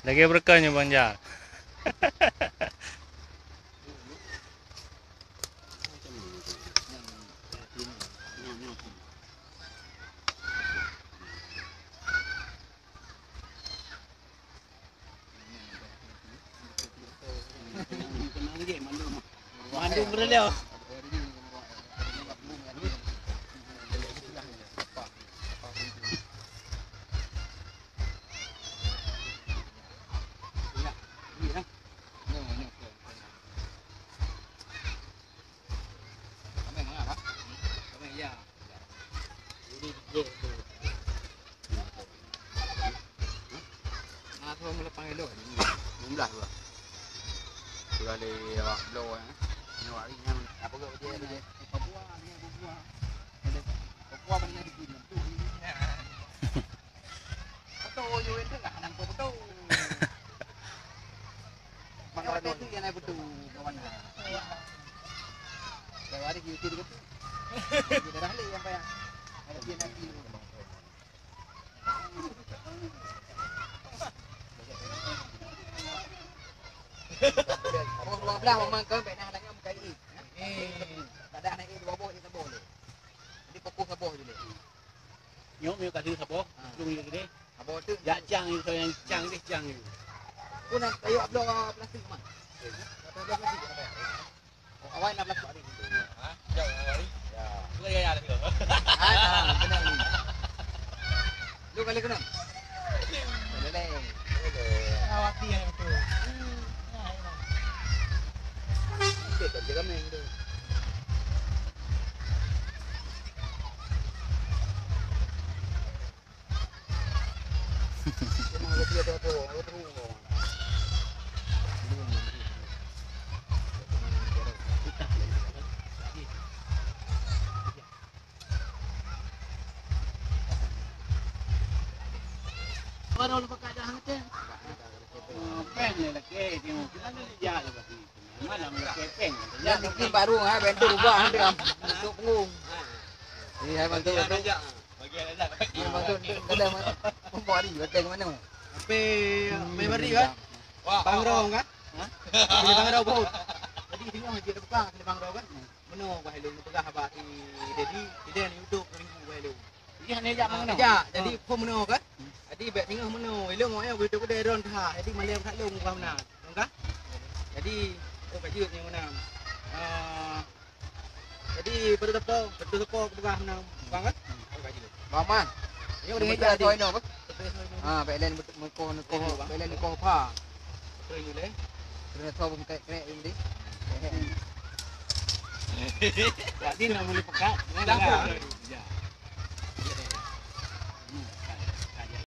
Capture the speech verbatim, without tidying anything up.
Lagèe beureukat nyoe Bang Jal. Mandum beureuliau. Nah, tu meuleupah elok. Enam belas tu lah. Sudah dari awak bloe, eh. Ini awak ni, yang apa ke, dia ni? Papua, dia Papua. Papua mana dia bikin? Betul, you itu lah, nang betul. Maka waktu itu yang naik betul, kawan. Kalau ada kita tu, kita dah leh yang payah. Ada dia nanti. Oh, dua belas orang kau baik nak lagi muka ini. Eh, tak ada anak ini dua boh, dia saboh leh. Jadi fokus saboh je leh. Nyoe, nyoe ka lheueh saboh, ha. Ujong nyoe gini. Saboh tu. Jak cang nyoe, soe nyang cang deh, cang nyoe. Pun nak tayok bloe plastik mah. Bloe plastik. Oh, awai enam belas hari. Ha? Jauh hari. Ya. Bukan gaya lah tu. Ha, ha, benar ni. Lu kali kena. Boleh. Awak dia tu. Dia tak jaga main tu. Baru lepas keadaan macam. Peng ni lagi, tengok. Kita ni dia lagi. Mana lagi peng? Yang mungkin baru, ha, bentuk ubah, ha, dia masuk punggung. Ni, hai, bantu, bantu. Bagian aja. Ni, bantu, dalam mana? Kompor ni, batang mana? Ape, ape bari, kan? Wah, Bang Rong, kan? Ha? Bang Rong, bro. Jadi, tengok je, dia buka, kena Bang Rong, kan? Meunoe bah ilôn neupeugah bak i Dedi, i Dedi YouTube minggu bah ilôn. Jadi hana jak meunoe. Jak, jadi phôn meunoe kan. Jadi bèk singoh meunoe, ilôn awaknyan beutôi-beutôi droen that. Jadi malèe that lôn bah meunan. Lôn kan? Jadi, oh, ka jeuet nyang meunan. Ah, jadi, beutôi sapo, beutôi sapo kupeugah meunan, bang kan? Oh, ka jeuet. Bang Man. Nyoe deungon jadi. Beutôi sapo inoe, bang? Beutôi sapo inoe. Ah, bèk lén beut-, meukoh, meukoh, bèk lén meukoh pha. Beutôi nyoe lé. Keuneuk soe beumeukrék-krék nyoe deh. Jadi nak meuli pekat. Dah.